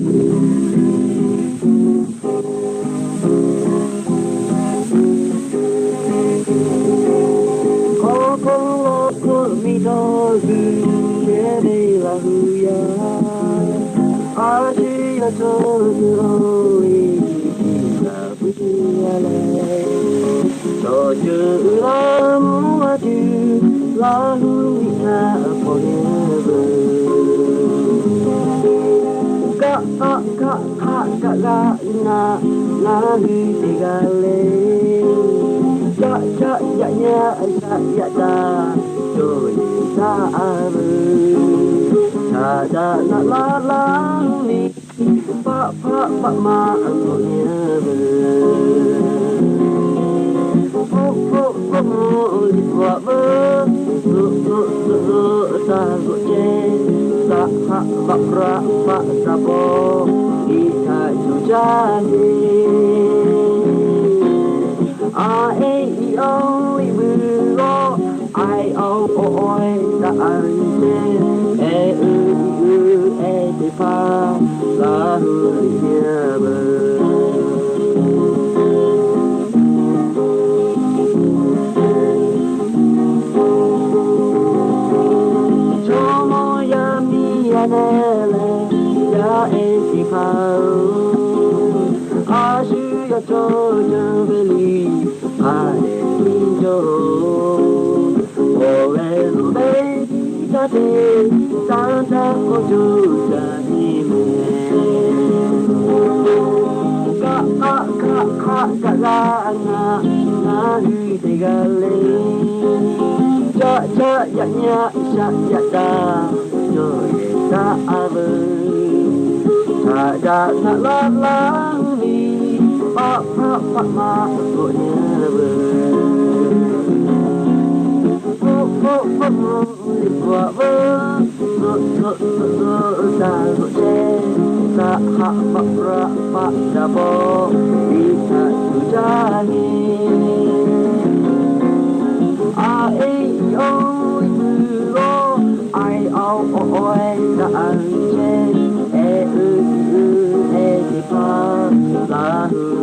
Hk'aw hk'aw lo hk'oˆ mi dawˇ zuhˬ chehˇ ve Laˇ hu yaˇ, a shu yaˇ chaw ceuˬ lo e, a shu yaˇ lehˬ, chaw ceuˬ uiˍ la mvuhˇ a tuˬ, Laˇ hu liꞈ htaꞈ k'awꞈ nyi veuˬ. Kaˆ kaˆ kaˆ hk'aˆ kaˆ g'aˇ naˆ, ngaˬ hui teˇ g'aˇ le. Caˆ caˆ yaꞈ nyaˆ shaˆ yaꞈ taˍ, cawˬ yeˬ taˍ a veuˬ. Htaꞈ daꞈ naˆ laˇ laˇ ve, paˆ hpaˆ paˆ maˆ k'awꞈ nyi a veuˬ. Hpoˆ hpoˆ hpoˆ mawˬ liꞈ bvuhꞈ veuˬ, zuhꞈ zuhꞈ zuhꞈ zuhꞈ taˇ zuhꞈ chehˇ, saˆ haˆ vaˆ raˆ paˆ taˇ pawˆ, liꞈ htaꞈ yuˬ jaˇ ve. A e i o i vuiˬ g'awˇ, a e o o e taꞈ a nyi chehˇ, e uiˍ i uiˍ e teˇ hpaˍ, Laˇ hu liꞈ nyi veuˬ. Chaw mawˇ yaˇ miˇ yaˇ nehˬ leh, yaˇ e teˇ hpaˍ-oˬ, a shu yaˇ chaw ceuˬ ve liꞈ hk'a dehꞈ nyi jaˇ-oˬ. Awˬ ve loˍ ve caˇ te, caˇ caˇ k'awꞈ cuˇ caˇ nyi mehˍ. Kaˆ kaˆ kaˆ hk'aˆ kaˆ g'aˇ naˆ, ngaˬ hui teˇ g'aˇ le. Caˆ caˆ yaꞈ nyaˆ shaˆ yaꞈ taˍ, cawˬ yeˬ taˍ a veuˬ. Htaꞈ daꞈ naˆ laˇ laˇ ve, paˆ hpaˆ paˆ maˆ k'awꞈ nyi a veuˬ. Hpoˆ hpoˆ hpoˆ mawˬ liꞈ bvuhꞈ veuˬ, zuhꞈ zuhꞈ zuhꞈ zuhꞈ taˇ zuhꞈ chehˇ, saˆ haˆ vaˆ raˆ paˆ taˇ pawˆ, liꞈ htaꞈ yuˬ jaˇ ve. A e i o i vuiˬ g'awˇ, a e o o e taꞈ a nyi chehˇ, e uiˍ i uiˍ e teˇ hpaˍ, Laˇ hu